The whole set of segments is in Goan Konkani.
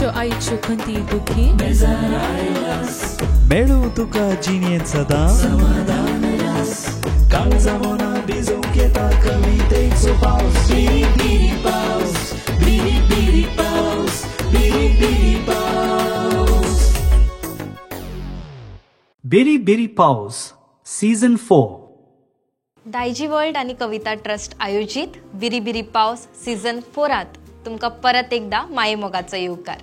तुज्यो आईच्यो खंती दुखी मेळूं तुका जिणेंत सदां समाधान रास काळजा मना भिजोवंक येता कवितेचो पावस बिरी बिरी पावस बिरी बिरी पावस बिरी बिरी पावस. बिरी बिरी पावस सीझन 4. दायजी वर्ल्ड आनी कविता ट्रस्ट आयोजीत बिरी बिरी पावस सीझन 4 तुमकां परत एकदा मायेमोगाचो येवकार.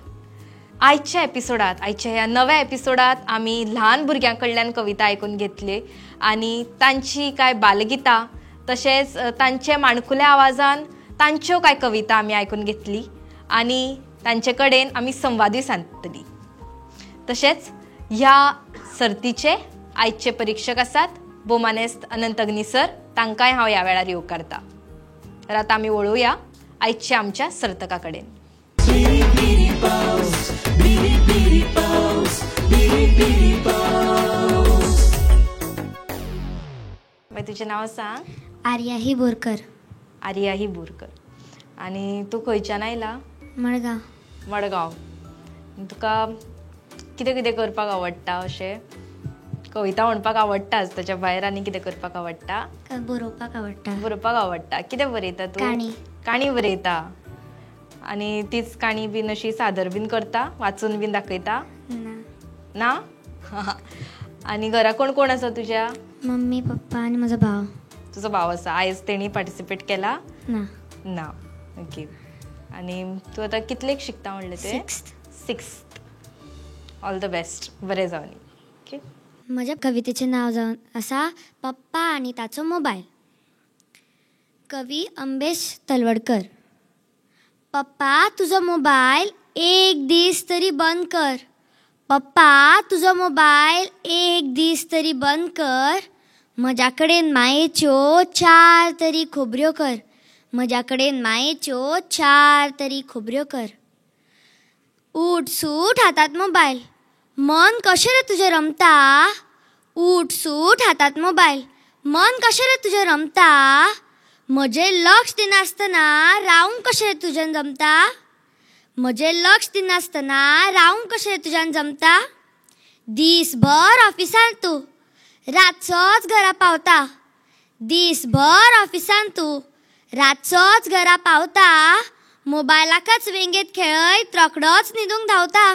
आयच्या एपिसोडात, आयच्या ह्या नव्या एपिसोडात आमी ल्हान भुरग्यां कडल्यान कविता आयकून घेतली आनी तांची कांय बालगितां तशेंच तांचे माणकुल्या आवाजान तांच्यो कांय कविता आमी आयकून घेतली आनी तांचे कडेन आमी संवादूय सादतली. तशेंच ह्या सर्तीचे आयचे परिक्षक आसात बोमानेस्त अनंत अग्नी सर, तांकांय हांव ह्या वेळार येवकारता. तर आतां आमी वळोवया आयच्या आमच्या सर्तका कडेन. तुजें नांव सांग. आर्याही बोरकर. आर्याही बोरकर. आनी तूं खंयच्यान आयला? मडगांव. मडगांव. तुका कितें कितें करपाक आवडटा? अशें कविता म्हणपाक आवडटाच, ताच्या भायर आनी कितें करपाक आवडटा? बरोवपाक आवडटा. बरोवपाक आवडटा. कितें बरयता तूं? काणी. काणी बरयता. आनी तीच काणी बीन अशी सादर बीन करता, वाचून बीन दाखयता? ना. ना? आनी घरा कोण कोण आसा तुज्या? मम्मी, पप्पा आनी म्हजो भाव. तुजो भाव आसा. आयज तेणी पार्टिसिपेट केला? ना. ना. ओके. आनी तूं आतां कितलेक शिकता म्हणलें तें? 6th. 6th. All the best. बरें जावनी. ओके. म्हज्या कवितेचें नांव जावन आसा पप्पा आनी ताचो मोबायल. कवी अंबेश तलवडकर. पप्पा तुजो मोबायल एक दीस तरी बंद कर. पप्पा तुजो मोबायल एक दीस तरी बंद कर. म्हज्या कडेन मायेच्यो 4 तरी खबऱ्यो कर. म्हज्या कडेन मायेच्यो 4 तरी खबऱ्यो कर. उठ सूट हातात मोबायल, मन कशें रे तुजें रमता. उठ सूट हातात मोबायल, मन कशें रे तुजें रमता. म्हजें लक्ष दिनासतना रावंक कशें रे तुज्यान जमता. म्हजें लक्ष दिनासतना रावंक कशें रे तुज्यान जमता. दीसभर ऑफिसान तूं, रातचोच घरा पावता. दीसभर ऑफिसान तूं, रातचोच घरा पावता. मोबायलाकच वेंगेत खेळयत रोखडोच न्हिदूंक धांवता.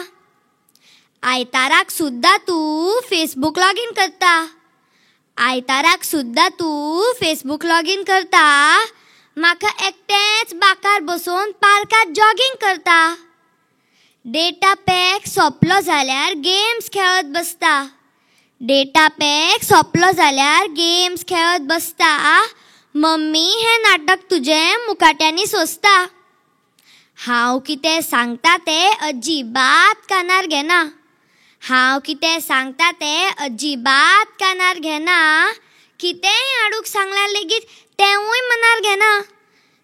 आयताराक सुद्दां तूं फेसबूक लॉगीन करता. आयताराक सुद्दां तूं फेसबूक लॉगीन करता. म्हाका एकटेंच बाकार बसून पार्कांत जॉगींग करता. डेटा पॅक सोंपलो जाल्यार गेम्स खेळत बसता. डेटा पॅक सोंपलो जाल्यार गेम्स खेळत बसता. मम्मी हें नाटक तुजें मुकाट्यांनी सोंसता. हांव कितें सांगता तें अजिबात कानार घेना. हांव कितें सांगता तें अजिबात कानार घेना. कितेंय हाडूंक सांगल्यार लेगीत तेंवूय मनार घेना.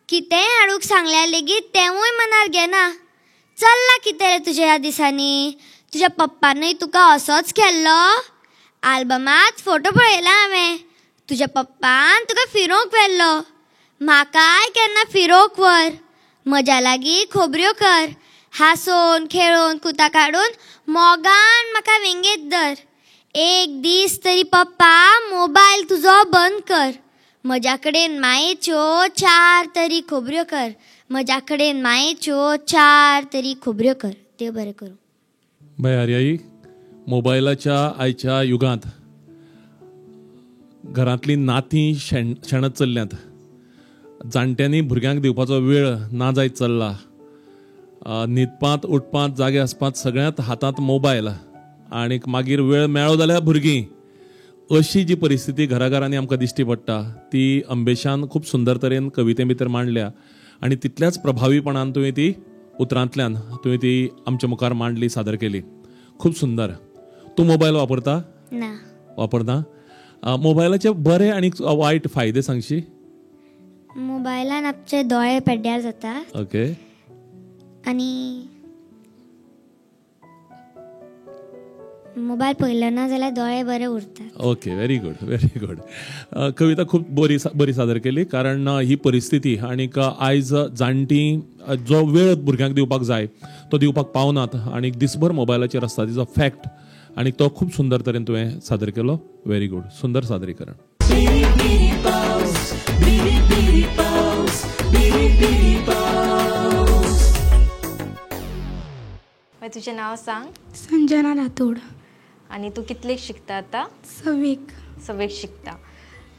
कितेंय हाडूंक सांगल्यार लेगीत तेंवूय मनार घेना. चल्लां कितें रे तुज्या ह्या दिसांनी? तुज्या पप्पानूय तुका असोच केल्लो? आल्बमांत फोटो पळयला हांवें. तुज्या पप्पान तुका फिरोवंक व्हेल्लो. म्हाकाय केन्ना फिरोवंक व्हर. म्हज्या लागीं खबऱ्यो कर. हांसोवन खेळोवन कुतां काडून मोगान म्हाका वेंगेत धर. एक दीस तरी पप्पा मोबायल तुजो बंद कर. म्हज्या कडेन मायेच्यो 4 तरी खबऱ्यो कर. म्हज्या कडेन मायेच्यो 4 तरी खबऱ्यो कर. देव बरें करूं. बाय आर्याई, मोबायलाच्या आयच्या युगांत घरांतलीं नातीं शेणत चल्ल्यांत. जाणट्यांनी भुरग्यांक दिवपाचो वेळ ना जायत चल्ला. न्हिदपांत, उठपांत, जागे आसपांत सगळ्यांत हातांत मोबायल आनी मागीर वेळ मेळ्ळो जाल्यार भुरगीं. अशी जी परिस्थिती घराघरांनी आमकां दिश्टी पडटा ती अंबेशान खूब सुंदर तरेन कविते भितर मांडल्या आनी तितल्याच प्रभावीपणान तुवें ती उतरांतल्यान तुवें ती आमच्या मुखार मांडली, सादर केली. खूब सुंदर. तूं मोबायल वापरता? ना. वापरना? मोबायलाचे बरे आनी वायट फायदे सांगशी? मोबायलान आमचे दोळे पेड्ड्यार जाता. ओके. आनी मोबायल पळयलो ना जाल्यार दोळे बरे उरतात. Okay, very good, very good. कविता खूब बरी बरी सादर केली, कारण ही परिस्थिती आनीक आयज जाणटीं जो वेळ भुरग्यांक दिवपाक जाय तो दिवपाक पावनात आनी दिसभर मोबायलाचेर आसता, तिजो फॅक्ट आनी तो खूब सुंदर तरेन तुवें सादर केलो. व्हेरी गुड, सुंदर सादरीकरण. तुजें नांव सांग. संजना राठोड. आनी तूं कितलेक शिकता आतां? सवेक. सवेक शिकता.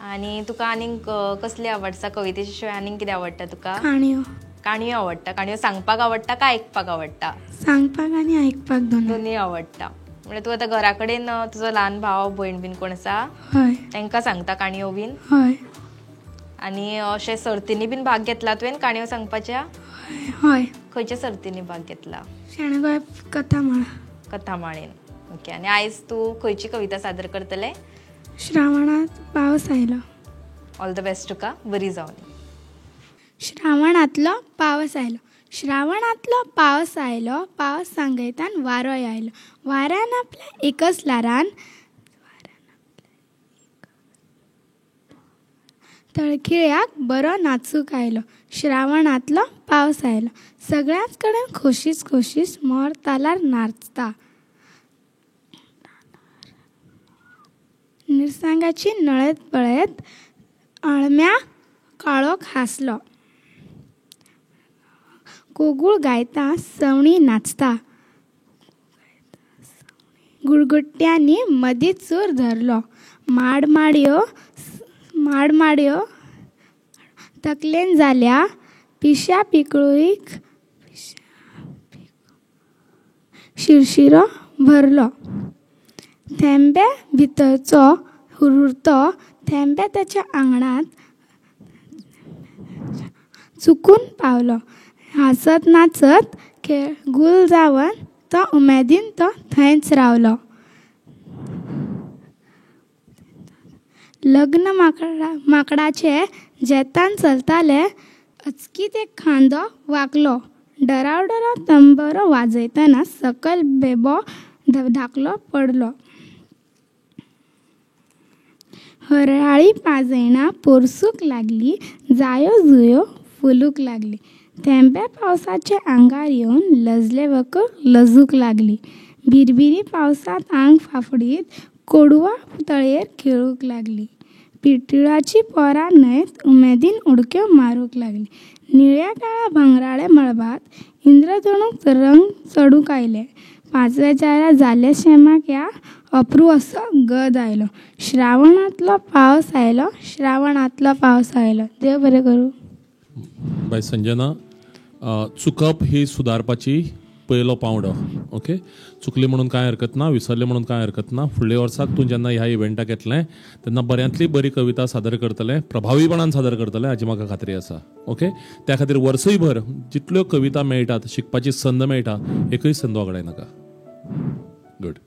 आनी तुका आनीक कसली आवडटा? कवितेच्या शिवाय आनीक कितें आवडटा तुका? काणयो. काणयो आवडटा. काणयो सांगपाक आवडटा काय आयकपाक आवडटा? सांगपाक आनी आयकपाक दोनूय आवडटा. म्हणजे तूं आतां घरा कडेन तुजो ल्हान भाव भयण बीन कोण आसा? हय. तांकां सांगता काणयो बीन? हय. आनी अशें सर्तींनी बीन भाग घेतला तुवें काणयो सांगपाच्या? हय. खंयच्या सर्तींनी भाग घेतला? शणै गोंय कथामाळा. कथामाळेन. ओके. आनी आयज तूं खंयची कविता सादर करतले? श्रावणांत पावस आयलो. ऑल the best तुका, बरी जावं. श्रावणांतलो पावस आयलो, श्रावणांतलो पावस आयलो, पावस सांगयतान वारोय आयलो, वाऱ्यान आपल्या एकच ल्हारान तळखिळ्याक बरो नाचूंक आयलो. श्रावणांतलो पावस आयलो, सगळ्यांच कडेन खोशीच खोशीच मोर तालार नाचता, मिरसांगाची नळेत पळयत आळम्या काळोख हांसलो, कोगूळ गायता सवणीं नाचता, गुडगुट्ट्यांनी मदींच सूर धरलो, माडमाडयो माडमाडयो तकलेन जाल्या पिश्या पिकळूक शिरशिरो भरलो, थेंबे भितरचो हुरहुरतो थेंबे ताच्या आंगणांत चुकून पावलो, हांसत नाचत खेळ गुल जावन तो उमेदीन तो थंयच रावलो. लग्न माकडाचे जेतान चलताले, अचकीत एक खांदो वागलो, डराव डराव तंबरो वाजयतना सकयल बेबो धाकलो पडलो, हरयाळी पाजयणां पोरसूंक लागली, जायो जुयो फुलूंक लागली, थेंबे पावसाचे आंगार येवन लजले वकर लजूंक लागली, भिरभिरी पावसांत आंग फाफडीत कोडवा तळयेर खेळूंक लागली, पिटुळाची पोरां न्हंयत उमेदीन उडक्यो मारूंक लागली, निळ्या काळ्या भांगराळे मळबांत इंद्रधणूक रंग चडूंक आयले, पांचव्या जाले शेमाक ह्या अप्रू असो गद आयलो, श्रावणांतलो पावस आयलो, श्रावणांतलो पावस आयलो. देव बरें करूं. बाय संजना, चुकप ही सुदारपाची पयलो पावंडो. ओके, चुकली म्हणून कांय हरकत ना, विसरले म्हणून कांय हरकत ना. फुडल्या वर्साक तूं जेन्ना ह्या इव्हेंटाक येतलें तेन्ना बऱ्यांतली बरी कविता सादर करतलें, प्रभावीपणान सादर करतलें हाची म्हाका खात्री आसा. ओके, त्या खातीर वर्सय भर जितल्यो कविता मेळटात, शिकपाची संद मेळटा, एकूय संद वगडायनाका. गुड.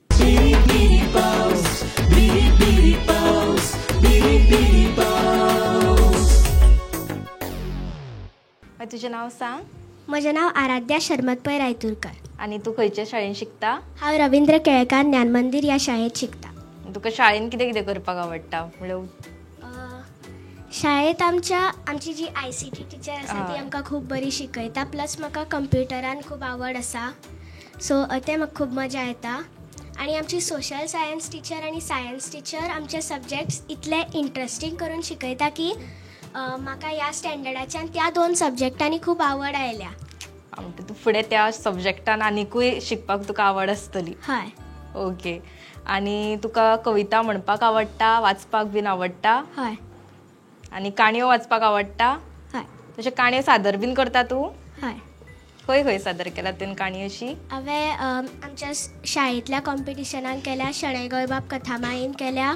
तुजें नांव सांग. म्हजें नांव आराध्या शर्मत पै रायतुरकर. आनी तूं खंयच्या शाळेंत शिकता? हांव रवींद्र केळेकार ज्ञान मंदीर ह्या शाळेंत शिकता. तुका शाळेंत कितें कितें करपाक आवडटा? म्हणल्यार शाळेंत आमची जी ICT teacher आसा ती आमकां खूब बरी शिकयता, प्लस म्हाका कंप्युटरान खूब आवड आसा, सो तें म्हाका खूब मजा येता. आनी आमची सोशल सायन्स टिचर आनी सायन्स टिचर आमचे सब्जेक्ट्स इतले इंट्रस्टींग करून शिकयता की म्हाका ह्या स्टँडर्डाच्यान त्या दोन सब्जेक्टांनी खूब आवड आयल्या. तूं फुडें त्या सब्जेक्टान आनिकूय शिकपाक तुका आवड आसतली. हय. ओके. आनी तुका कविता म्हणपाक आवडटा, वाचपाक बीन आवडटा? हय. आनी काणयो वाचपाक आवडटा? हय. तशें काणयो सादर बीन करता तूं? हय. खंय खंय सादर केला तुवें काणी अशी? हांवें आमच्या शाळेंतल्या कॉम्पिटिशनान केल्या, शणै गोंयबाब कथामाळेन केल्या,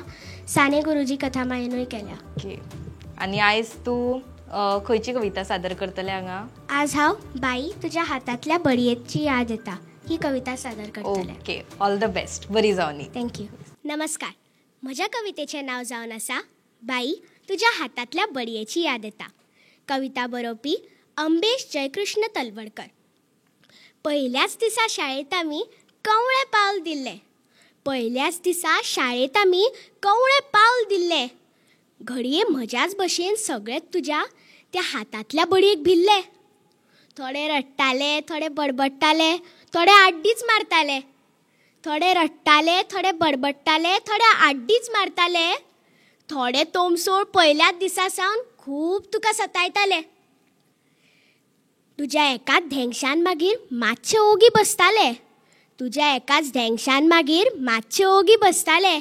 साने गुरुजी कथामाळेनूय केल्या. ओके. आनी आयज तूं खंयची कविता सादर करतले हांगा? आज हांव बाई तुज्या हातांतल्या बडयेची याद येता ही कविता सादर करतले. ओके, ऑल the best, बरी जावनी. Thank you. नमस्कार. म्हज्या कवितेचें नांव जावन आसा बाई तुज्या हातांतल्या बडयेची याद येता. कविता बरोवपी अंबेश जयकृष्ण तलवडकर. पयल्याच दिसा शाळेंत आमी कंवळें पावल दिल्लें, पयल्याच दिसा शाळेंत आमी कवळें पावल दिल्लें. घडये म्हज्याच भशेन सगळेच तुज्या त्या हातांतल्या बडयेक भिल्ले. थोडे रडटाले, थोडे बडबडटाले, थोडे आड्डीच मारताले. थोडे रडटाले, थोडे बडबडटाले, थोडे आड्डीच मारताले. थोडे तोमसोळ पयल्याच दिसा सावन खूब तुका सतायताले. तुज्या एकाच धेंगशान मागीर मातशे ओगी बसताले. तुज्या एकाच धेंगशान मागीर मातशे ओगी बसताले.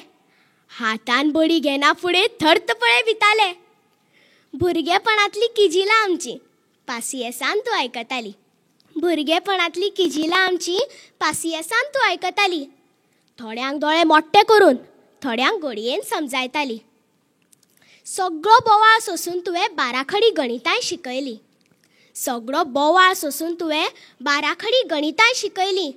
हातान बडी घेना फुडें थर्त पळय भिताले. भुरगेपणांतली किजिलां आमची पासियेसान तूं आयकताली. भुरगेपणांतली किजिलां आमची पासियेसान तूं आयकताली. थोड्यांक दोळे मोट्टे करून, थोड्यांक गोडयेन समजायताली. सगळो बोवाळ सोसून तुवें बाराखडी गणितांय शिकयली. सगळो बोवाळ सोसून तुवें बाराखडी गणितांय शिकयली.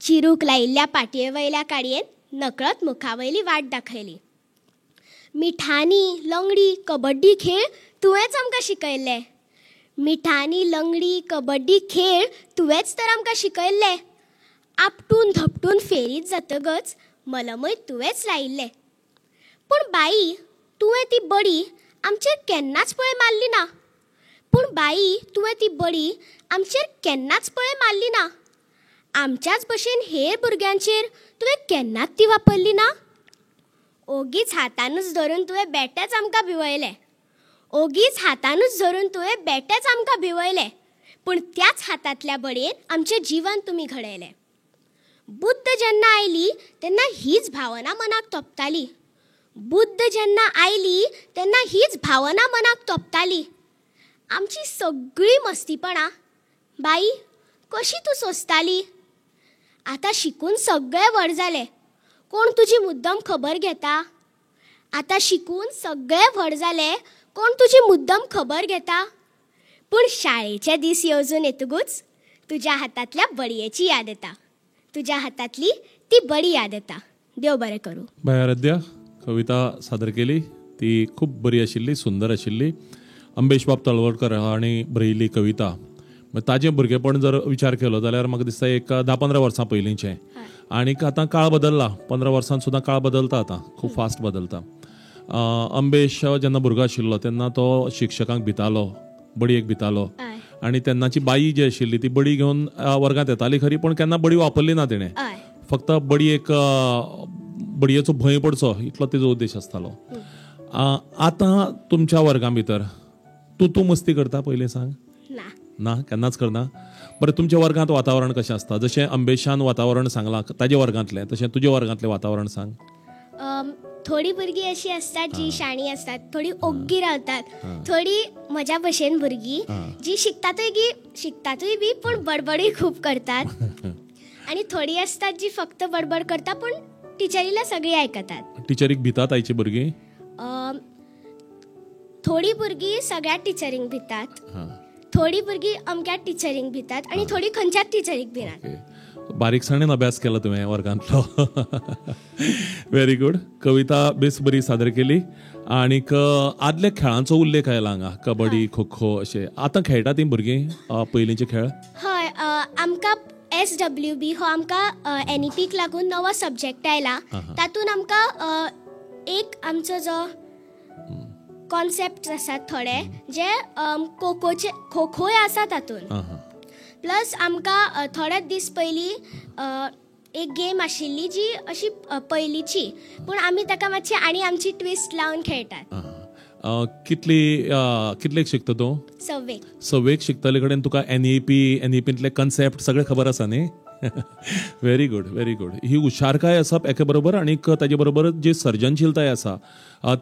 चिरूक लायिल्ल्या पाटये वयल्या काडयेन नकळत मुखावयली वाट दाखयली. मिठानी लंगडी कबड्डी खेळ तुवेंच आमकां शिकयल्ले. मिठानी लंगडी कबड्डी खेळ तुवेंच तर आमकां शिकयल्ले. आपटून धपटून फेरीत जातकच मलमय तुवेंच लायिल्ले. पूण बाई, तुवें ती बडी आमचेर केन्नाच पळय मारली ना. पूण बाई, तुवें ती बडी आमचेर केन्नाच पळय मारली ना. आमच्याच भशेन हेर भुरग्यांचेर तुवें केन्नाच ती वापरली ना. ओगीच हातानूच धरून तुवें बेटेच आमकां भिवयले. ओगीच हातानूच धरून तुवें बेटेच आमकां भिवयले. पूण त्याच हातांतल्या बडयेन आमचें जीवन तुमी घडयलें. बुद्ध जेन्ना आयली तेन्ना हीच भावना मनाक तोपताली. बुद्ध जेन्ना आयली तेन्ना हीच भावना मनाक तोपताली. आमची सगळीं मस्तीपणां बाई कशी तूं सोंसताली. आतां शिकून सगळे व्हड जाले, कोण तुजी मुद्दम खबर घेता. आतां शिकून सगळे व्हड जाले, कोण तुजी मुद्दम खबर घेता. पूण शाळेचे दीस येवजून येतकूच तुज्या हातांतल्या बडयेची याद येता. तुज्या हातांतली ती बडी याद येता. देव बरें करूं. बाय आराध्या, कविता सादर केली ती खूब बरी आशिल्ली, सुंदर आशिल्ली. अंबेशबाब तळवडकर हांणी बरयिल्ली कविता. ताजें भुरगेपण जर विचार केलो जाल्यार म्हाका दिसता एक 10-15 वर्सां पयलींचें. आनीक आतां काळ बदल्ला, 15 वर्सां सुद्दां काळ बदलता, आतां खूब फास्ट बदलता. अंबेश जेन्ना भुरगो आशिल्लो तेन्ना तो शिक्षकांक भितालो, बडयेक भितालो. आनी तेन्नाची बाई जी आशिल्ली ती बडी घेवन वर्गांत येताली खरी, पूण केन्ना बडी वापरली ना तिणें. फक्त बडयेक बडयेचो भंय पडचो इतलो तिजो उद्देश आसतालो. आतां तुमच्या वर्गां भितर तूं तूं मस्ती करता पयलीं सांग? ना, केन्नाच करना. बरें, तुमच्या वर्गांत वातावरण कशें आसता? जशें अंबेशान वातावरण सांगलां ताजे वर्गांतलें, तशें तुज्या वर्गांतलें वातावरण सांग. थोडी भुरगीं अशी आसतात जी शाणी आसतात, थोडी ओग्गी रावतात, थोडी म्हज्या भशेन भुरगीं जी शिकतातूय बी पूण बडबडूय खूब करतात. आनी थोडी आसतात जी फक्त बडबड करता पूण टिचरीला सगळी आयकतात. टिचरीक भितात आयची भुरगीं? थोडी भुरगीं सगळ्या टिचरींक भितात, थोडी भुरगीं अमक्या टिचरींक भितात आनी थोडी खंयच्याच टिचरीक भिनात. बारीकसाणेन अभ्यास केला तुवें वर्गांतलो. Very good. कविता बेस बरी सादर केली. आनीक आदल्या खेळांचो उल्लेख आयला हांगा, कबड्डी, खो खो अशें. आतां खेळटा तीं भुरगीं पयलींचे खेळ? हय, आमकां SWB हो आमकां NEPक लागून नवो सब्जेक्ट आयला. तातूंत आमकां एक आमचो जो कॉन्सेप्ट आसात थोडे जे खोखोचे, खो खोय आसा तातूंत. प्लस आमकां थोडे दीस पयलीं एक गेम आशिल्ली जी अशी पयलींची, पूण आमी ताका मातशी आनी आमची ट्विस्ट लावन खेळटात. कितलेक शिकता तूं? सव्वेक. सव्वेक शिकतले कडेन तुका NEPंतले कन्सेप्ट सगळे खबर आसा न्ही? Very good, very good. ही हुशारकाय आसप एके बरोबर आनीक ताजे बरोबर जी सर्जनशीलताय आसा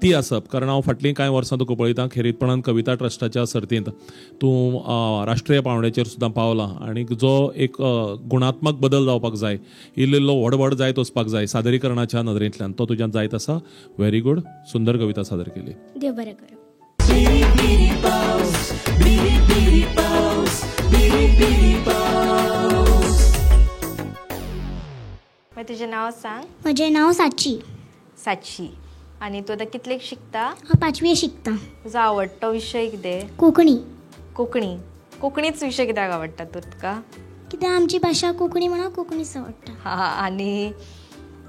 ती आसप. कारण हांव फाटलीं कांय वर्सां तुका पळयतां, खेरीतपणान कविता ट्रस्टाच्या सर्तींत तूं राष्ट्रीय पावंड्याचेर सुद्दां पावला. आनीक जो एक गुणात्मक बदल जावपाक जाय, इल्लो इल्लो व्हड व्हड जायत वचपाक जाय सादरीकरणाच्या नदरेंतल्यान, तो तुज्यान जायत आसा. व्हेरी गुड, सुंदर कविता सादर केली. देव बरें करूं. तुजें नांव सांग. म्हजें नांव साची. साची, आनी तूं आतां कितलेक शिकता? हांव पांचवी शिकता. तुजो आवडटो विशय कितें? कोंकणी. कोंकणी. कोंकणीच विशय कित्याक आवडटा तुका? कित्याक आमची भाशा कोंकणी म्हणून कोंकणीच आवडटा. हा, आनी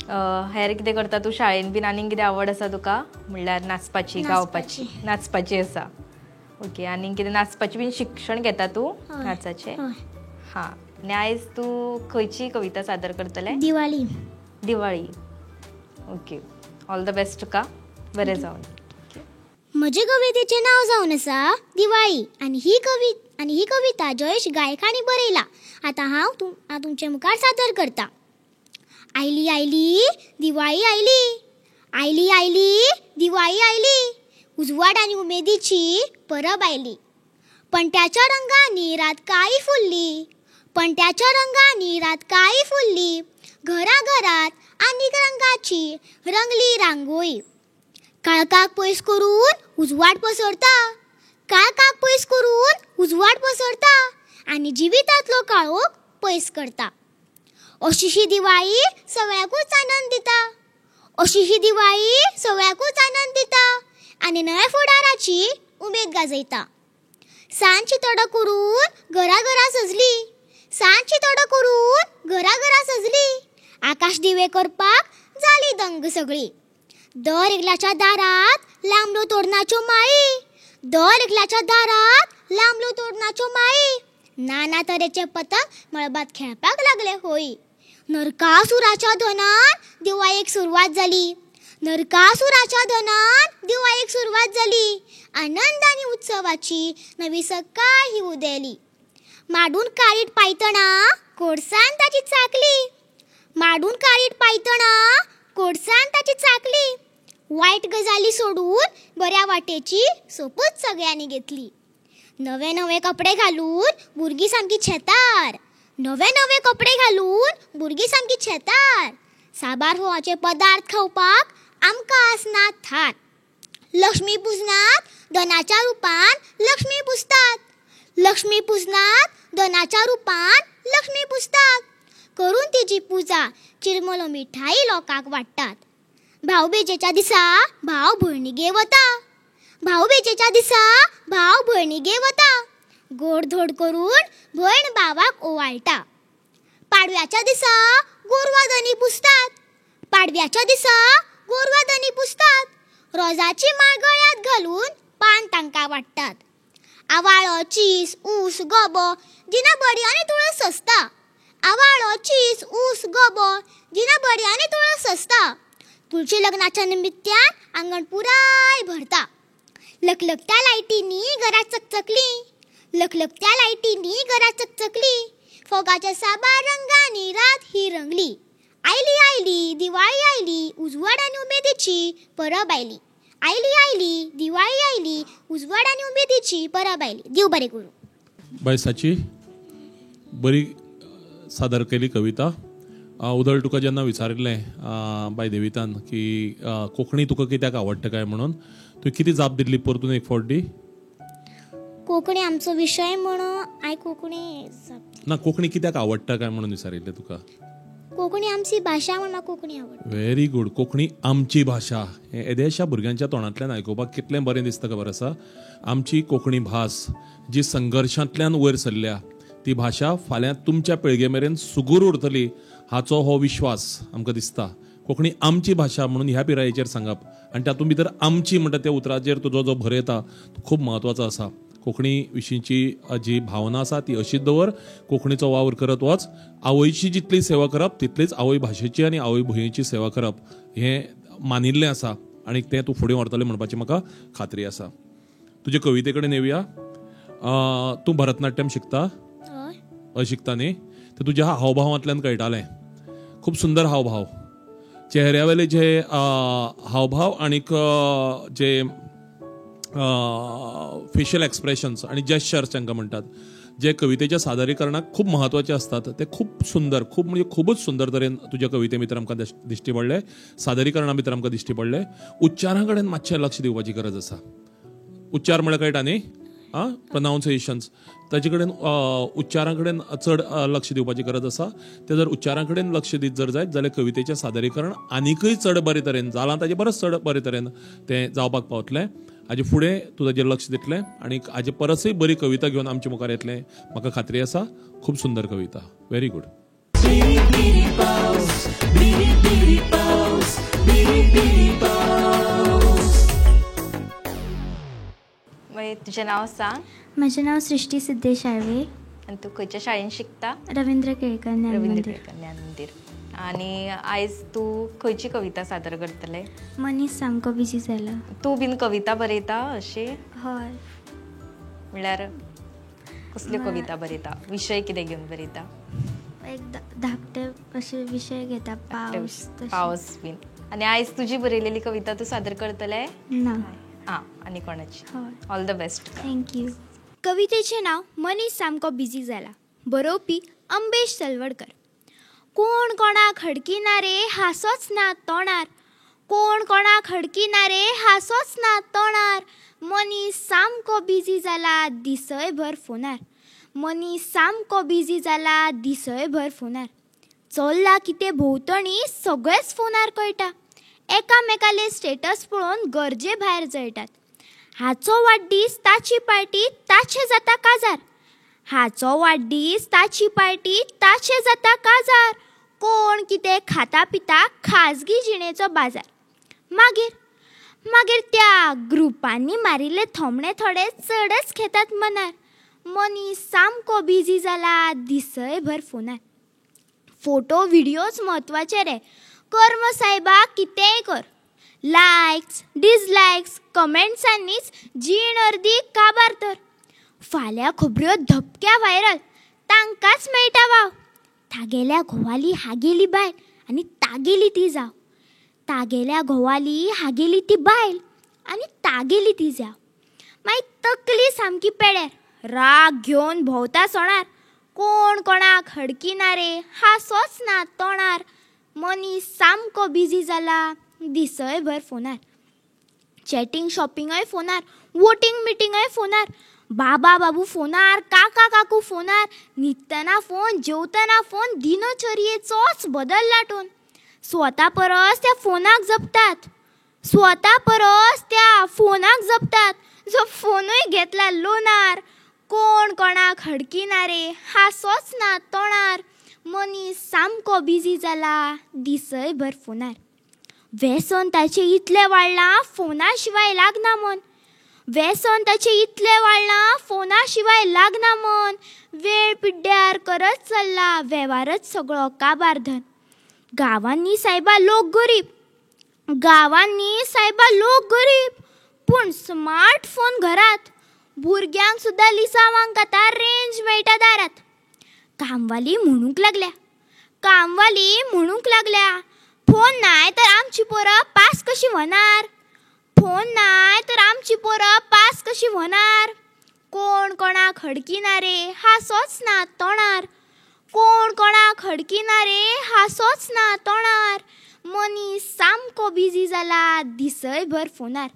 हेर कितें करता तूं शाळेन बीन? आनीक कितें आवड आसा तुका, म्हणल्यार नाचपाची, गावपाची? नाचपाची आसा. ओके, आनीक कितें नाचपाची बीन शिक्षण घेता तूं नाचाचें? हां. आनी आयज तूं खंयची कविता सादर करतलें? Diwali. Diwali. Okay, all the best तुका, बरें जावन. म्हजे कवितेचें नांव जावन आसा दिवाळी आनी ही कविता जयेश गायक हांणी बरयला. आतां हांव तुमचे मुखार सादर करता. आयली आयली दिवाळी आयली, आयली आयली दिवाळी आयली, उजवाड आनी उमेदीची परब आयली. पणट्याच्या रंगांनी रात काळी फुल्ली, पणट्याच्या रंगांनी रात काळी फुल्ली, घराघरात आनीक रंगाची रंगली रांगोळी. काळखाक पयस करून उजवाड पसरता, काळखाक पयस करून उजवाड पसरता आनी जिवितांतलो काळोख पयस करता. अशी ही दिवाळी सगळ्याकूच आनंद दिता, अशी ही दिवाळी सगळ्याकूच आनंद दिता आनी नव्या फुडाराची उमेद गाजयता. सांजची तडो करून घराघरा सजली, सांजची तडो करून घराघरा सजली, आकाश दिवे करपाक जाली दंग सगळी. दर एकल्याच्या दारात लांबल्यो तोरणाच्यो माळी, दर एकल्याच्या दारात लांबल्यो तोरणाच्यो माळी, नाना तरेचे पतंग मळबात खेळपाक लागले होय. नरकासुराच्या धनान दिवाळेक सुरवात जाली, नरकासुराच्या धनान दिवाळेक सुरवात जाली, आनंद आनी उत्सवाची नवी सकाळ ही उदेली. माडून काळीट पायतणा कोडसान ताची चाकली, माडून काळीट पायतणा कोडसान ताची चाकली, वायट गजाली सोडून बऱ्या वाटेची सोपूत सगळ्यांनी घेतली. नवे नवे कपडे घालून भुरगीं सामकी शेतार, नवे नवे कपडे घालून भुरगीं सामकी शेतार, साबार फोवाचे पदार्थ खावपाक आमकां आसना थार. लक्ष्मी पुजनात धनाच्या रुपान लक्ष्मी पुजतात, लक्ष्मी पुजनात धनाच्या रुपान लक्ष्मी पुजतात, करून तिची पुजा चिरमुलो मिठाई लोकांक वाडटात. भावबेजेच्या दिसा भाव भयणीगे वता, भावबेजेच्या दिसा भाव भयणीगे वता, गोड धोड करून भयण भावाक ओवाळटा. पाडव्याच्या दिसा गोरवां धनी पुजतात, पाडव्याच्या दिसा गोरवां धनी पुजतात, रोजाची माळ गळ्यांत घालून पान तांकां वाडटात. आवाळो चीस ऊस गोबो दिना बडी आनी तुळस सजता, आवाळो चीस ऊस गोबो दिना बडी आनी तुळस सजता, तुळशी लग्नाच्या निमित्यान आंगण पुराय भरता. लकलकत्या लायटींनी घरां चकचकली, लकलकत्या लायटींनी घरां चकचकली, फोगाच्या साबार रंगांनी रात ही रंगली. आयली आयली दिवाळी आयली, उजवाड आनी उमेदीची परब आयली. आयली आयली दिवाळी आयली, उजवाड आनी उमेदीची परब आयली. देव बरें करूं. बाय साची, बरी सादर केली कविता. उदळ तुका जेन्ना विचारिल्लें बाय देवितान की कोंकणी तुका कित्याक आवडटा काय म्हणून, तुवें कितें जाप दिल्ली परतून एक फावट दी? कोंकणी आमचो विशय म्हणून हांवें कोंकणी ना, कोंकणी कित्याक आवडटा काय म्हणून विचारिल्लें तुका? कोंकणी आमची भाशा म्हणून म्हाका कोंकणी आवडटा. Very good. Konkani आमची भाशा हें येद्याशा भुरग्यांच्या तोंडांतल्यान आयकुपाक कितलें बरें दिसता खबर आसा. आमची कोंकणी भास जी संघर्शांतल्यान वयर सरल्या ती भाशा फाल्यां तुमच्या पिळगे मेरेन सुगूर उरतली हाचो हो विश्वास आमकां दिसता. कोंकणी आमची भाशा म्हणून ह्या पिरायेचेर सांगप आनी तातूंत भितर आमची म्हणटा त्या उतराचेर तुजो जो भर येता तो खूब म्हत्वाचो आसा. कोंकणी विशींची जी भावना आसा ती अशीच दवर, कोंकणीचो वावर करत वच. आवयची जितली सेवा करप तितलीच आवय भाशेची आनी आवय भुंयेची सेवा करप हें मानिल्लें आसा आनी तें तूं फुडें व्हरतलें म्हणपाची म्हाका खात्री आसा. तुजे कविते कडेन येवया. तूं भरतनाट्यम शिकता? हय शिकता न्ही? तें तुज्या हावभावांतल्यान कळटालें. खूब सुंदर हावभाव, चेहऱ्यावेले जे हावभाव आनीक जे फेशियल एक्सप्रेशन्स आनी जेस्चर्स तांकां म्हणटात, जे कवितेच्या सादरीकरणाक खूब म्हत्वाचे असतात, ते खूब सुंदर, खूब म्हणजे खूबच सुंदर तरेन तुज्या कविते भितर आमकां दिश्टी पडले, सादरीकरणा भितर आमकां दिश्टी पडले. उच्चारा कडेन मातशें लक्ष दिवपाची गरज आसा. उच्चार म्हळ्यार कळटा न्ही? आं, प्रोनावन्सिएशन्स, ताचे कडेन उच्चारां कडेन चड लक्ष दिवपाची गरज आसा. ते जर उच्चारां कडेन लक्ष दीत जर जायत जाल्यार कवितेचें सादरीकरण आनीकय चड बरे तरेन जालां ताचे परस चड बरे तरेन तें जावपाक पावतलें. हाजे फुडें तूं ताजेर लक्ष दितलें आनी हाजे परसय बरी कविता घेवन आमचे मुखार येतलें म्हाका खात्री आसा. खूब सुंदर कविता. Very good. बिरी बिरी पावस, बिरी बिरी पावस. मागीर तुजें नांव सांग. म्हजें नांव सृष्टी सिद्धेश आर्वे. आनी तूं खंयच्या शाळेन शिकता? रवींद्र केळकर ज्ञान रवींद्र मंदिर. केळकर ज्ञान मंदिर. आनी आयज तूं खंयची कविता सादर करतलें? मनीस सामको बिजी जाला. तूं बीन कविता बरयता अशी? हय. म्हणल्यार कसल्यो कविता बरयता? विशय कितें घेवन बरयता? एक धाकटे अशे विशय घेता, पावस. पावस बीन. आनी आयज तुजी बरयलेली कविता तूं सादर करतलें? ना. आं, आनी कोणाची? All the best. Thank you. कवितेचें नांव मनीस सामको बिजी जाला. बरोवपी अंबेश तलवडकर. कोण कोणाक हडकिना रे हांसोच ना तोंडार, कोण कोणाक हडकिना रे हांसोच ना तोंडार, मनीस सामको बिजी जाला दिसयभर फोनार, मनीस सामको बिजी जाला दिसयभर फोनार. चल्ला कितें भोंवतणी सगळेंच फोनार कळटा, एकामेकाले स्टेटस पळोवन गरजे भायर जळटात. हाचो वाडदीस ताची पार्टी ताचें जाता काजार, हाचो वाडदीस ताची पार्टी ताचें जाता काजार. कोण कितें खाता पिता खाजगी जिणेचो बाजार. मागीर मागीर त्या ग्रुपांनी मारिल्ले थोमणे थोडे चडच घेतात मनार. मनीस सामको बिजी जाला दिसयभर फोनार. फोटो व्हिडियोच म्हत्वाचे रे, कर्म सायबा कितेंय कर. लायक्स डिसलायक्स कमेंट्सांनीच जीण अर्दी काबार तर. फाल्यां खबऱ्यो धपक्या व्हायरल, तांकांच मेळटा वाव. तागेल्या घोवाली हागेली बायल आनी तागेली ती जाव, तागेल्या घोवाली हागेली ती बायल आनी तागेली ती जाव. मागीर तकली सामकी पेड्यार, राग घेवन भोंवता सोणार. कोण कोणाक हडकिना रे हांसोच ना तोंडार, मनीस सामको बिजी जाला दिसयभर फोनार. चॅटिंग शॉपिंगय फोनार, वोटींग मिटिंगय फोनार, बाबा बाबू फोनार, काका काकू फोनार, न्हिदतना फोन, जेवतना फोन, दिनचर्येचोच बदलला टोन. स्वता परस त्या फोनाक जपतात, स्वता परस त्या फोनाक जपतात. जो फोनूय घेतला लोनार. कोण कोणाक हडकिना रे हांसोच ना तोंडार, मनीस सामको बिजी जाला दिसयभर फोनार. व्यसन ताचें इतलें वाडलां फोना शिवाय लागना मन, व्यसन ताचें इतलें वाडलां फोना शिवाय लागना मन. वेळ पिड्ड्यार करत चल्ला वेव्हारच सगळो काबार धन. गांवांनी सायबा लोक गरीब, गांवांनी सायबा लोक गरीब, पूण स्मार्टफोन घरात. भुरग्यांक सुद्दां लिसांवांक आतां रेंज मेळटा दारात. कामवाली म्हणूंक लागल्या, कामवाली म्हणूंक लागल्या, फोन नाय तर आमची पोरां पास कशी होणार, फोन नाय तर आमची पोरां पास कशी होणार. कोण कोणाक हडकिना रे हांसोच ना तोंडार, कोण कोणाक हडकिना रे हांसोच ना तोंडार. मनीस सामको बिजी जाला दिसयभर फोनार,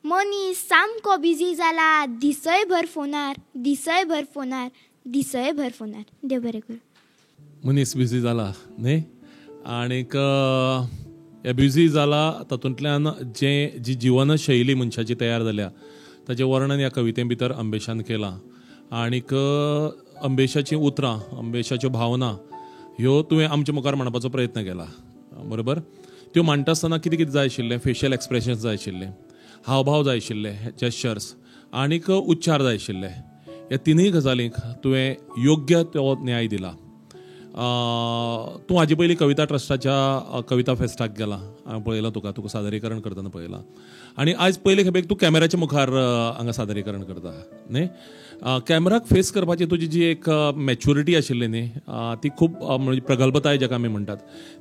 मनीस सामको बिजी जाला दिसयभर फोनार, दिसयभर फोनार, दिसयभर फोनार. देव बरें करूं. मनीस बिजी जाला न्ही, आनीक हे बिजी जाला तातूंतल्यान जे जी जिवनशैली मनशाची तयार जाल्या ताचें वर्णन ह्या कविते भितर अंबेशान केलां. आनीक अंबेशाचीं उतरां, अंबेशाच्यो भावना ह्यो तुवें आमच्या मुखार मांडपाचो प्रयत्न केला, बरोबर? त्यो मांडटा आसतना कितें कितें जाय आशिल्लें? फेशियल एक्सप्रेशन्स जाय आशिल्ले, हावभाव जाय आशिल्ले, जेस्चर्स आनीक उच्चार जाय आशिल्ले. ह्या तिनूय गजालींक तुवें योग्य तो न्याय दिला. तूं हाजे पयलीं कविता ट्रस्टाच्या कविता फेस्टाक गेला, हांवें पळयलां तुका, तुका सादरीकरण करतना पळयलां. आनी आयज पयले खेपेक तूं कॅमेराच्या मुखार हांगा सादरीकरण करता न्ही. कॅमेराक फेस करपाची तुजी जी एक मॅच्युरिटी आशिल्ली न्ही, ती खूब म्हणजे प्रगल्भताय जाका आमी म्हणटात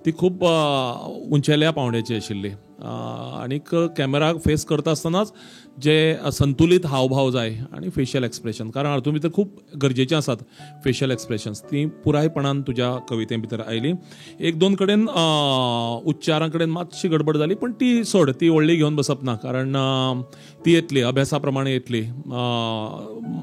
ती खूब उंचेल्या पावंड्याची आशिल्ली. आनीक कॅमेराक फेस करता आसतनाच जे संतुलीत हावभाव जाय आनी फेशियल एक्सप्रेशन, कारण हातूंत भितर खूब गरजेचें आसात फेशियल एक्सप्रेशन्स, ती पुरायपणान तुज्या कविते भितर आयली. एक दोन कडेन उच्चारां कडेन मातशी गडबड जाली, पण ती सोड, ती व्हडली घेवन बसप ना, कारण ती येतली अभ्यासा प्रमाणे येतली.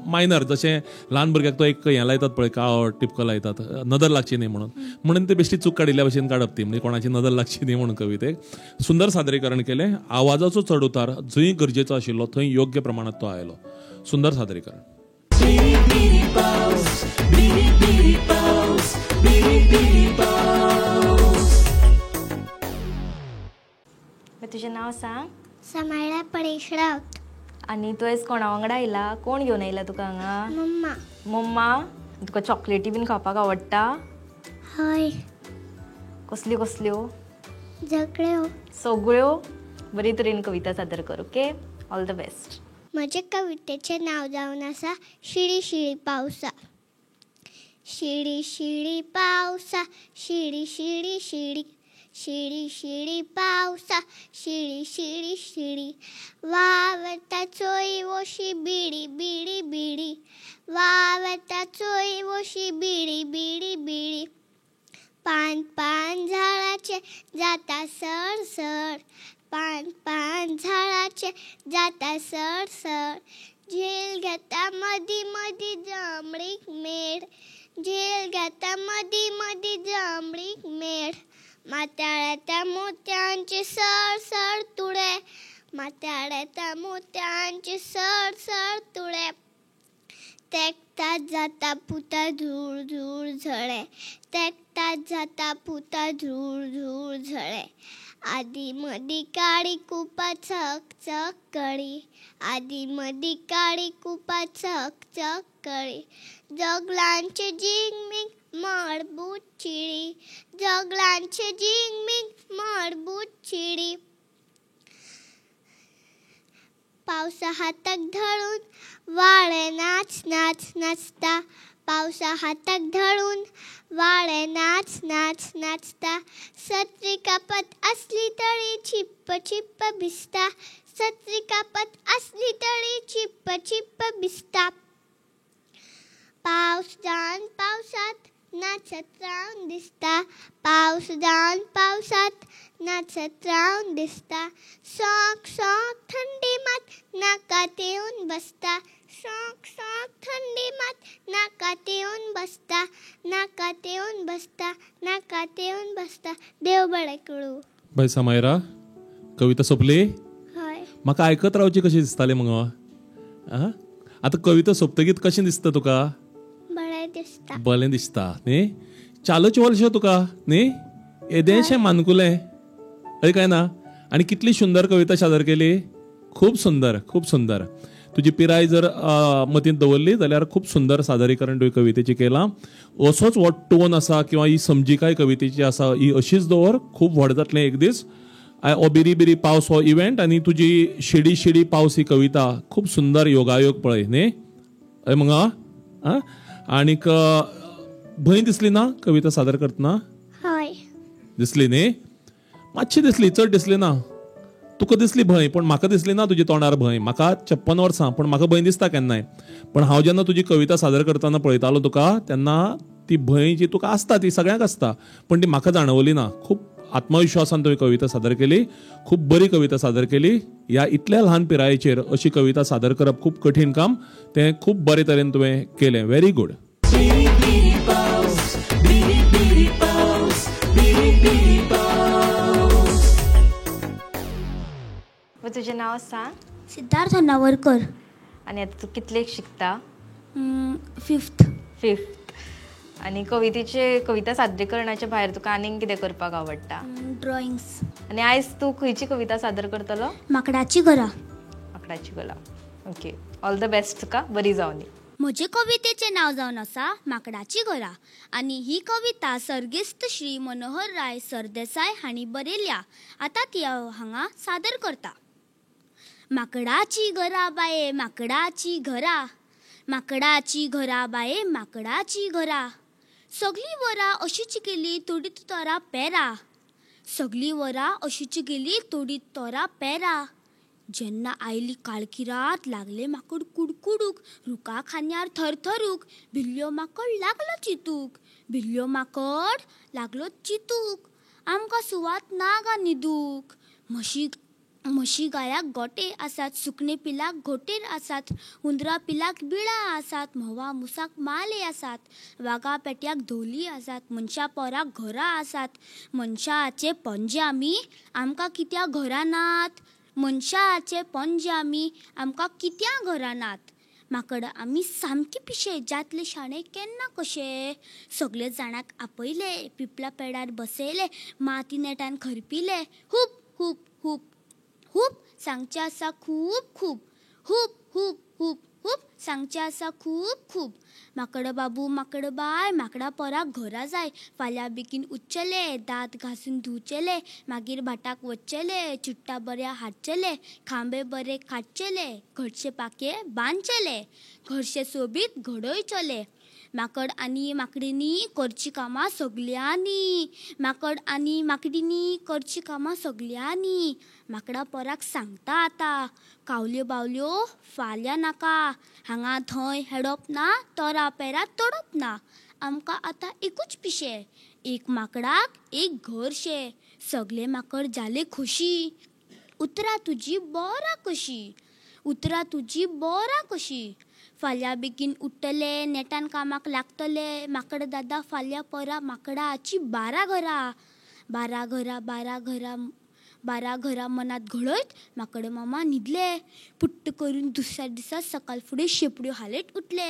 मायनर जशें ल्हान भुरग्याक तो एक हें लायतात पळय, काळो टिपको लायतात नदर लागची न्ही म्हणून, म्हणून ते बेश्टी चूक काडिल्ल्या भशेन काडप ती, म्हणजे कोणाची नदर लागची न्ही म्हणून. कवितेक सुंदर सादरीकरण केलें, आवाजाचो चड उतार जंय गरजेचो आशिल्लो थंय योग्य प्रमाणात तो आयलो. सुंदर सादरीकरण. तुजें नांव सांग. समायरा परेश रावत. आनी तूं आयज कोणा वांगडा आयला? कोण घेवन आयला तुका हांगा? मम्मा. मम्मा. तुका चॉकलेटी बीन खावपाक आवडटा? हय. कसल्यो कसल्यो? सगळ्यो. सगळ्यो. बरी तरेन कविता सादर कर. Okay, all the best. म्हजे कवितेचें नांव जावन आसा शिडी शिडी पावसा. शिडी शिडी पावसा शिडी शिडी शिडी शिडी शिडी पावसा शिडी शिडी शिडी वावता चोय वशी बिडी बिडी बिडी वावता चोय वशी बिडी बिडी बिडी पान पान झाडाचे जाता सर सर पान पान झाडाचे जाता सर सर झेल घेता मदी मदी जांबळीक मेड झेल घेता मदी मदी जांबळीक मेड माथ्याळ्या मोत्यांचे सर सर तुळे माथ्याळ्या मोत्यांचे सर सर तुळे तेकतात जाता पुता धूळ धूळ झळे तेकतात जाता पुता धूळ धूळ झळे आदी मदी काळी कुपा चक चक कळी आदी मदी काळी कुपा चक चक कळी जोगलांचे जिंगमिंग मळबूत चिडी जोगलांचे जिंगमिंग मळबूत चिडी पावसा हाताक धरून वाळे नाच नाच नाचता पावसा हाताक धरून वाळे नाच नाच नाचता सत्री कापत असली तरी चिप्प चिप्प भिजता सत्री कापत असली तरी चिप्प चिप्प भिजता पावस जावन पावसात नाचत रावन दिसता पावस जावन पावसात नाचत रावन दिसता सॉक सॉक थंडी मात नाकात येवन बसता सॉक सॉक थंडी मात नाकात येवन बसता नाकात येवन बसता नाकात येवन बसता. देव बरें करूं. बाय समायरा, कविता सोंपली? हय. म्हाका आयकत रावची कशी दिसताली मगो. आतां कविता सोंपतकीत कशें दिसता तुका? बरें दिसता. बरें दिसता न्ही? चालूच वर्ष तुका न्ही, येदेंशें मानकुलें, हय काय ना? आनी कितली सुंदर कविता सादर केली. खूब सुंदर, खूब सुंदर. तुजी पिराय जर मतींत दवरली जाल्यार खूब सुंदर सादरीकरण तुवें कवितेचें केलां. असोच हो टोन आसा किंवा ही समजिकाय कवितेची आसा, ही अशीच दवर, खूब व्हड जातलें एक दीस. हो बिरी बिरी पावस हो इव्हेंट आनी तुजी शिडी शिडी पावस ही कविता खूब सुंदर योगायोग पळय न्ही. हय मगो. आनीक भंय दिसली ना कविता सादर करतना? हय दिसली न्ही, मातशी दिसली, चड दिसली ना. तुका दिसली भंय, पण म्हाका दिसली ना तुज्या तोंडार भंय. म्हाका 56 वर्सां, पण म्हाका भंय दिसता केन्नाय. पण हांव जेन्ना तुजी कविता सादर करतना पळयतालो तुका, तेन्ना ती भंय जी तुका आसता ती सगळ्यांक आसता, पण ती म्हाका जाणवली ना. खूब आत्मविश्वासान तुवें कविता सादर केली, खूब बरी कविता सादर केली. ह्या इतल्या ल्हान पिरायेचेर अशी कविता सादर करप खूब कठीण काम, तें खूब बरे तरेन तुवें केलें. Very good. तुजें नांव सांग. सिद्धार्थ होन्नावरकर. आनी आतां तूं कितलेक शिकता? फिफ्थ. फिफ्थ. आनी कवितेचे, कविता सादरीकरणाच्या भायर तुका आनीक कितें करपाक आवडटा? ड्रॉइंग्स. आनी आयज तूं खंयची कविता सादर करतलो? माकडाची घरां. माकडाची घरां. ओके, ऑल the best तुका, बरी जावनी. म्हजे कवितेचें नांव जावन आसा माकडाची घरां आनी ही कविता सर्गेस्त श्री मनोहरराय सरदेसाय हांणी बरयल्या. आतां ती हांव हांगा सादर करता. माकडाची घरां बाये माकडाची घरां, माकडाची घरां बाये माकडाची घरां, सगळीं वरां अशीच गेली तोडीत तोरां पेरां, सगळीं वरां अशीच गेली तोडीत तोरां पेरां. जेन्ना आयली काळखी रात लागले माकड कुडकुडूक, रुखा खांद्यार थरथरूक, भिल्ल्यो माकड लागलो चितूक, भिल्ल्यो माकड लागलो चितूक, आमकां सुवात ना गा न्हिदूक. म्हशी म्हशी गायाक गोटे आसात, सुकणें पिलाक घोंटेर आसात, हुंदरा पिलाक बिळां आसात, म्होंवा मुसाक माले आसात, वागा पेट्याक धोली आसात, मनशा पोराक घरां आसात. मनशाचे पणजे आमी आमकां कित्याक घरां नात, मनशाचे पणजे आमी आमकां कित्याक घरां नात. माकडां आमी सामकी पिशे, जातले शाणे केन्ना कशे. सगळे जाणांक आपयले, पिपळा पेडार बसयले, माती नेटान खरपिले, हुप हुप हुप. हुप सांगचें आसा खूब खूब. हुप हुप हुप हुप सांगचें आसा खूब खूब. माकड बाबू माकड बाय माकडा पोराक घरा जाय. फाल्यां बेगीन उठचेले, दांत घासून धुवचेले, मागीर भाटाक वचचेले, चुट्टां बऱ्या हाडचेले, खांबे बरे काडचेले, घरचे पाके बांदचेले, घरचे सोबीत घडयचेले. माकड आनी माकडिनी करची कामां सगल्यांनी. माकड आनी माकडिनी करची कामां सगल्यांनी. माकडा पोराक सांगता आतां कावल्यो बावल्यो फाल्यां नाका. हांगा थंय हेडप ना, तोरा पेरा तोडप ना. आमकां आतां एकूच पिशें, एक माकडाक एक घरशें. सगले माकड जाले खोशी. उतरां तुजी बोरां कशीं, उतरां तुजी बोरां कशीं. फाल्यां बेगीन उठ्ठले, नेटान कामाक लागतले. माकड दादा फाल्यां परा माकडाची 12 घरां. 12 घरां 12 घरां 12 घरां मनांत घडयत माकड मामा न्हिदले. पुट्ट करून दुसऱ्या दिसा सकाळ फुडें शेपड्यो हालयत उठले.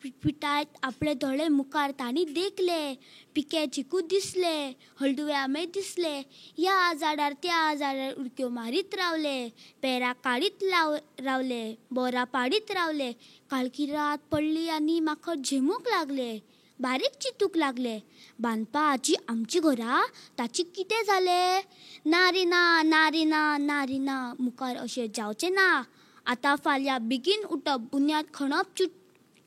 पिटपिटायत आपले दोळे मुखार तांणी देखले. पिके चिकू दिसले, हळदुवे आंबे दिसले. ह्या झाडार त्या झाडार उडक्यो मारीत रावले, पेरां काडीत रावले, बोरां पाडीत रावले. काळखी रात पडली आनी माकड झेमूंक लागले, बारीक चिंतूंक लागले. बांदपाची आमची घरां ताची कितें जालें? ना रे ना, ना रे ना, ना रे ना, मुखार अशें जावचें ना. आतां फाल्यां बेगीन उठप, बुन्याद खणप,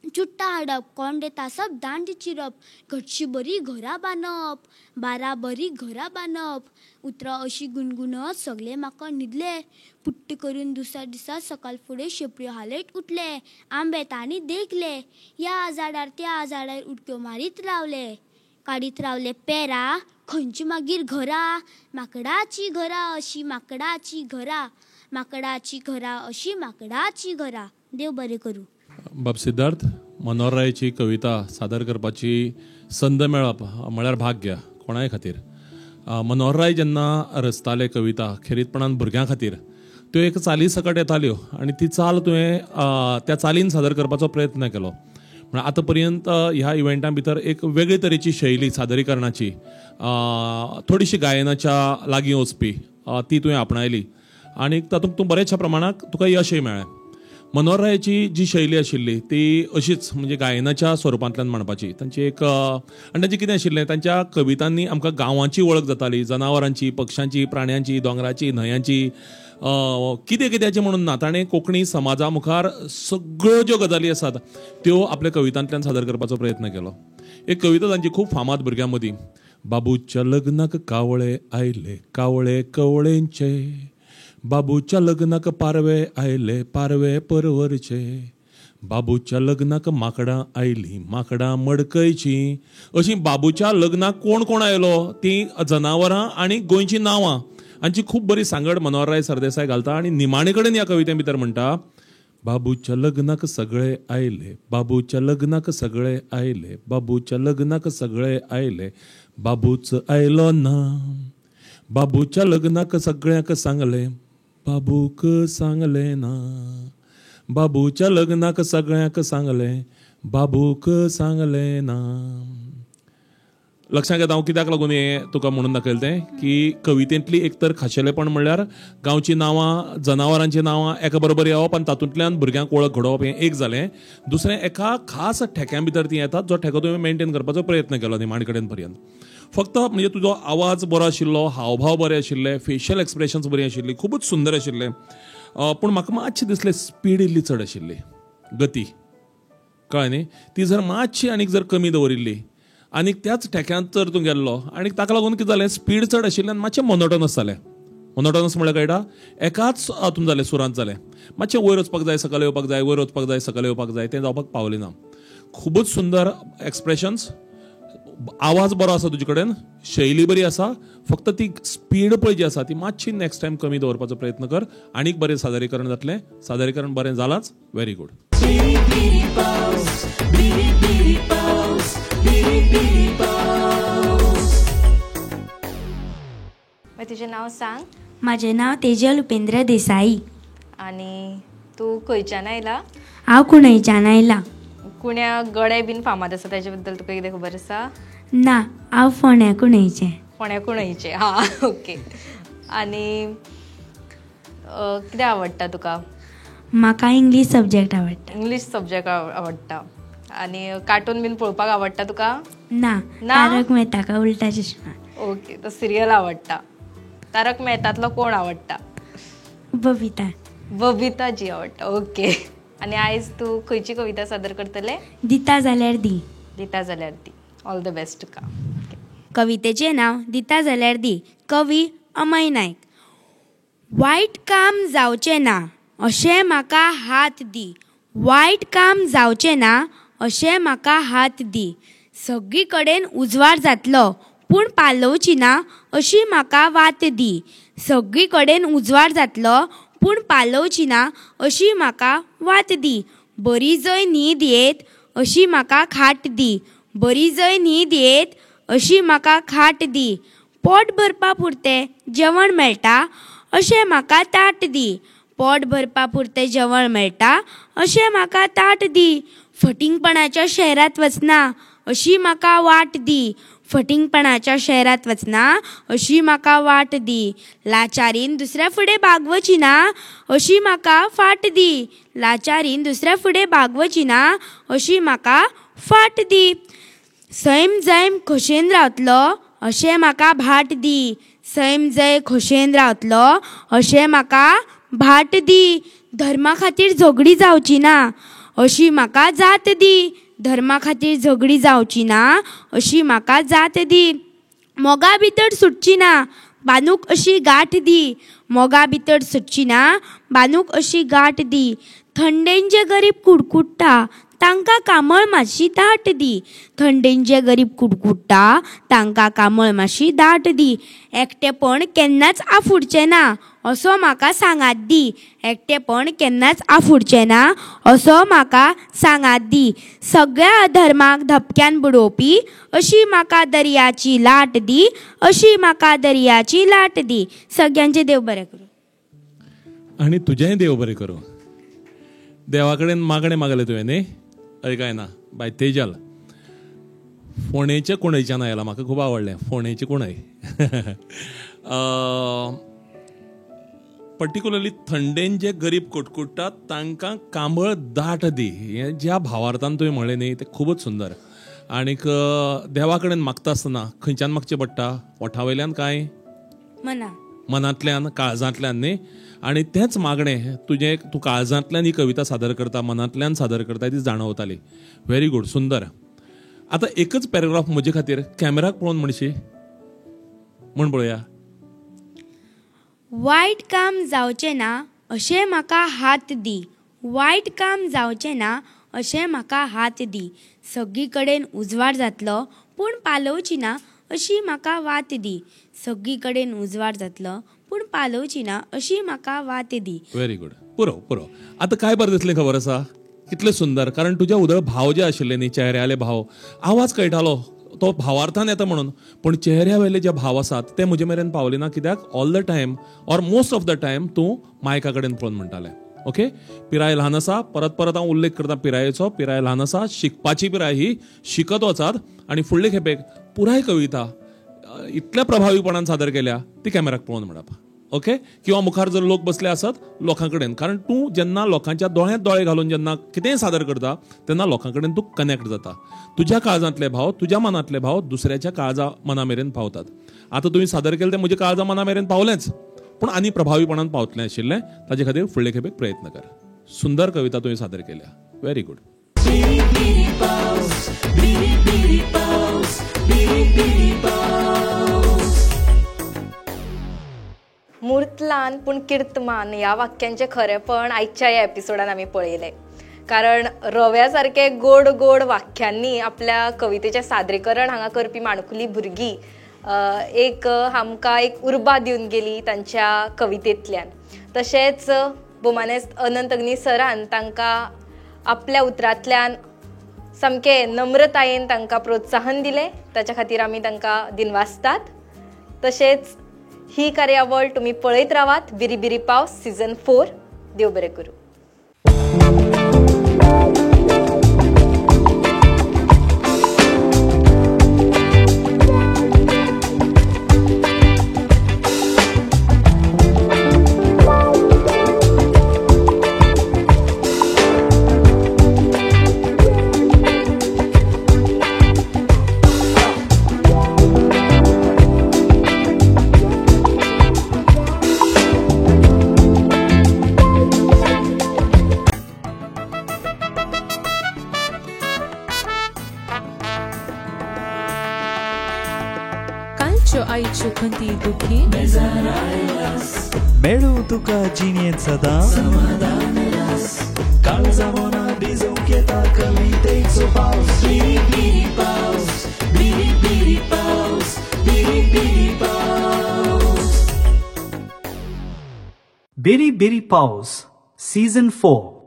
चुट्टां हाडप, कोंडे तासप, दांड चिरप, घटशी बरी घरां बांदप, 12 बरी घरां बांदप. उतरां अशीं गुणगुणत सगले माकड न्हिदले. पुट्ट करून दुसऱ्या दिसा सकाळ फुडें शेपड्यो हालयत उठले. आंबे तांणी देखले, ह्या झाडार त्या झाडार उडक्यो मारीत रावले, काडीत रावले पेरां. खंयची मागीर घरां? माकडाची घरां अशीं माकडाची घरां, माकडाची घरां अशीं माकडाची घरां. देव बरें करूं. बाब सिद्धार्थ, मनोहररायाची कविता सादर करपाची संद मेळप म्हळ्यार भाग्य कोणाय खातीर. मनोहरराय जेन्ना रचताले कविता खेरीतपणान भुरग्यां खातीर, त्यो एक चाली सकट येताल्यो आनी ती चाल तुवें त्या चालीन सादर करपाचो प्रयत्न केलो. म्हळ्यार आतां पर्यंत ह्या इव्हेंटा भितर एक वेगळे तरेची शैली सादरीकरणाची, थोडीशी गायनाच्या लागीं वचपी, ती तुवें आपणायली आनी तातूंत तूं बऱ्याचशा प्रमाणांत तुका यशय मेळ्ळें. मनोहररायाची जी शैली आशिल्ली ती अशीच, म्हणजे गायनाच्या स्वरुपांतल्यान म्हणपाची तांची एक. आनी तांचें कितें आशिल्लें, तांच्या कवितांनी आमकां गांवांची वळख जाताली, जनावरांची, पक्षांची, प्राण्यांची, दोंगराची, न्हंयांची, कितें कित्याचें म्हणून ना. ताणें कोंकणी समाजा मुखार सगळ्यो ज्यो गजाली आसात त्यो आपल्या कवितांतल्यान सादर करपाचो प्रयत्न केलो. एक कविता तांची खूब फामाद भुरग्यां मदीं, बाबूच्या लग्नाक कावळे आयले कावळे कवळेंचे, बाबूच्या लग्नाक पारवे आयले पारवे परवरचे, बाबूच्या लग्नाक माकडां आयलीं माकडां मडकयचीं. अशीं बाबूच्या लग्नाक कोण कोण आयलो तीं जनावरां आनी गोंयचीं नांवां हांची खूब बरी सांगड मनोहरराय सरदेसाय घालता. आनी निमाणे कडेन ह्या कविते भितर म्हणटा, बाबूच्या लग्नाक सगळे आयले, बाबूच्या लग्नाक सगळे आयले, बाबूच्या लग्नाक सगळे आयले, बाबूच आयलो ना, बाबूच्या लग्नाक सगळ्यांक सांगले, बाबूक सांगले ना, बाबूच्या लग्नाक सगळ्यांक सांगले, बाबूक सांगले ना. लक्षांत घेता हांव कित्याक लागून हें तुका म्हणून दाखयलें तें, की कवितेंतली एक तर खाशेलेपण म्हणल्यार गांवचीं नांवां, जनावरांचीं नांवां एका बरोबर येवप आनी तातूंतल्यान भुरग्यांक वळख घडोवप हें एक जालें. दुसरें, एका खास ठेक्या भितर तीं येतात, जो ठेको तुवें मेनटेन करपाचो प्रयत्न केलो निमाणे कडेन पर्यंत. फक्त म्हणजे तुजो आवाज बरो आशिल्लो, हावभाव बरे आशिल्ले, फेशियल एक्सप्रेशन्स बरी आशिल्ली, खुबूच सुंदर आशिल्ले. पूण म्हाका मातशें दिसलें स्पीड इल्ली चड आशिल्ली, गती कळ्ळें न्ही, ती जर मातशी आनीक जर कमी दवरिल्ली आनी त्याच ठेक्यांत जर तूं गेल्लो आनी ताका लागून कितें जालें, स्पीड चड आशिल्ल्यान मातशें मोनोटोनस जालें. मोनोटोनस म्हणल्यार कळटा, एकाच हातूंत जालें, सुरांत जालें. मातशें वयर वचपाक जाय, सकयल येवपाक जाय, वयर वचपाक जाय, सकयल येवपाक जाय, तें जावपाक पावलें ना. खुबूच सुंदर एक्सप्रेशन्स, आवाज बरो आसा तुजे कडेन, शैली बरी आसा, फक्त ती स्पीड पळय जी आसा ती मातशी नेक्स्ट टायम कमी दवरपाचो प्रयत्न कर. आनीक बरें सादरीकरण जातलें. सादरीकरण बरें जालांच. Very good. तुजें नांव सांग. म्हाजें नांव तेजल उपेंद्र देसाई. आनी तूं खंयच्यान आयला? हांव कुणयच्यान आयला. कुण्या गडे बीन फामाद आसा ताजे बद्दल तुका कितें खबर आसा? ना, हांव फोंड्या कुणयचें. फोंड्या कुणयचें, हां, ओके. आनी कितें आवडटा तुका? म्हाका इंग्लीश सब्जेक्ट आवडटा. इंग्लीश सब्जेक्ट आवडटा. आनी कार्टून बीन पळोवपाक आवडटा तुका? ना. तारक मेहता का उल्टा चश्मा. ओके, तो सिरियल आवडटा. तारक मेहतातलो कोण आवडटा? बबिता. बबिता जी आवडटा. ओके, आनी आयज तूं खंयची कविता सादर करतले? दिता जाल्यार दी. दिता जाल्यार दी. ऑल the best तुका. कवितेचें नांव दिता जाल्यार दी. कवी अमय नायक. वायट काम जावचें ना अशें म्हाका हात दी, वायट काम जावचें ना अशें म्हाका हात दी, सगळी कडेन उजवाड जातलो पूण पालोवची ना अशी म्हाका वात दी, सगळी कडेन उजवाड जातलो पूण पालोवची ना अशी म्हाका वात दी, बरी जंय न्हीद येत अशी म्हाका खाट दी, बरी जंय न्हीद येत अशी म्हाका खाट दी, पोट भरपा पुरतें जेवण मेळटा अशें म्हाका ताट दी, पोट भरपा पुरतें जेवण मेळटा अशें म्हाका ताट दी, फटींगपणाच्या शहरांत वचना अशी म्हाका वाट दी, फटींगपणाच्या शहरांत वचना अशी म्हाका वाट दी, लाचारीन दुसऱ्या फुडें बागवची ना अशी म्हाका फाट दी, लाचारीन दुसऱ्या फुडें बागवची ना अशी म्हाका फाट दी, सैम जैम खोशेन रावतलो अशें म्हाका भाट दी, सैम जंय खोशेन रावतलो अशें म्हाका भाट दी, धर्मा खातीर झगडी जावची ना अशी म्हाका जात दी, धर्मा खातीर झगडी जावची ना अशी म्हाका जात दी, मोगा भितर सुटची ना बांदूक अशी गांठ दी, मोगा भितर सुटची ना बांदूक अशी गांठ दी, थंडेन जे गरीब कुडकुडटा तांकां कांबळ मातशी दाट दी, थंडेन जे गरीब कुडकुडटा तांकां कांबळ मातशी दाट दी, एकटेपण केन्नाच आफुडचें ना असो म्हाका सांगात दी, एकटेपण केन्नाच आफुडचें ना असो म्हाका सांगात दी, सगळ्या अधर्माक धपक्यान बुडोवपी अशी म्हाका दर्याची लाट दी, अशी म्हाका दर्याची लाट दी. सगळ्यांचें देव बरें करूं. आनी तुजेंय देव बरें करूं. देवा कडेन मागणें मागलें तुवें न्ही? हय काय ना? बाय तेजल. फोंडेच्या कुणयच्यान आयला, म्हाका खूब आवडलें फोंडेची कुणय. पर्टिक्युलरली थंडेन जे गरीब कुटकुट्टात तांकां कांबळ दाट दी हें ज्या भावार्थान तुवें म्हणलें न्ही तें खुबूच सुंदर. आनीक देवा कडेन मागता आसतना खंयच्यान मागचें पडटा? ओठा वयल्यान काय मनांतल्यान, काळजांतल्यान न्ही? आनी तेंच मागणें तुजें, तूं काळजांतल्यान ही कविता सादर करता, मनांतल्यान सादर करता, ती जाणवताली. व्हेरी गूड, सुंदर. आतां एकच पॅराग्राफ म्हजे खातीर कॅमेराक पळोवन म्हणशी म्हण पळोवया. वायट काम जावचें ना अशें म्हाका हात दी, वायट काम जावचें ना अशें म्हाका हात दी, सगळी कडेन उजवाड जातलो पूण पालोवची ना अशी म्हाका वात दी, सगळी कडेन उजवाड जातलो पूण पालोवची ना अशी म्हाका वात दी. व्हेरी गुड, पुरो पुरो. आतां काय बरें दिसलें खबर आसा? कितलें सुंदर, कारण तुज्या उदळ भाव जे आशिल्ले न्ही, चेहऱ्याले भाव, आवाज कळटालो तो भावार्थान येता म्हणून, पूण चेहऱ्या वयले जे भाव आसात ते म्हजे मेरेन पावले ना. कित्याक all the time or most of the time तूं मायका कडेन पळोवन म्हणटालें. ओके, पिराय ल्हान आसा, परत परत हांव उल्लेख करता पिरायेचो. पिराय ल्हान आसा, शिकपाची पिराय ही, शिकत वचात. आनी फुडले खेपेक पुराय कविता इतल्या प्रभावीपणान सादर केल्या ती कॅमेराक पळोवन म्हणप. ओके, किंवा मुखार जर लोक बसले आसत लोकां कडेन, कारण तूं जेन्ना लोकांच्या दोळ्यांत दोळे घालून जेन्ना कितेंय सादर करता तेन्ना लोकां कडेन तूं कनेक्ट जाता. तुज्या काळजांतले भाव, तुज्या मनांतले भाव दुसऱ्याच्या काळजा मना मेरेन पावतात. आतां तुवें सादर केलें तें म्हज्या काळजा मना मेरेन पावलेंच, पूण आनी प्रभावीपणान पावतलें आशिल्लें. ताजे खातीर फुडले खेपेक प्रयत्न कर. सुंदर कविता तुवें सादर केल्या. Very good. मूर्तलान पूण कीर्तमान ह्या वाक्यांचें खरेंपण आयच्या ह्या एपिसोडान आमी पळयलें. कारण रव्या सारके गोड गोड वाक्यांनी आपल्या कवितेचें सादरीकरण हांगा करपी माणकुली भुरगीं एक आमकां एक उर्बा दिवन गेली तांच्या कवितेंतल्यान. तशेंच भोमानेस्त अनंत अग्नी सरान तांकां आपल्या उतरांतल्यान सामकें नम्रतायेन तांकां प्रोत्साहन दिलें. ताच्या खातीर आमी तांकां दिनवासतात. तशेंच ही कार्यावळ तुमी पळयत रावात. बिरी बिरी पावस सीझन 4. देव बरें करूं. तुज्यो आईच्यो खंती दुखी मेळूं तुका जिणेंत सदां समाधान रास काळजा मना भिजोवंक येता कवितेचो पावस बिरी बिरी पावस बिरी बिरी पावस बिरी बिरी पावस. Biri Biri Paus Season 4.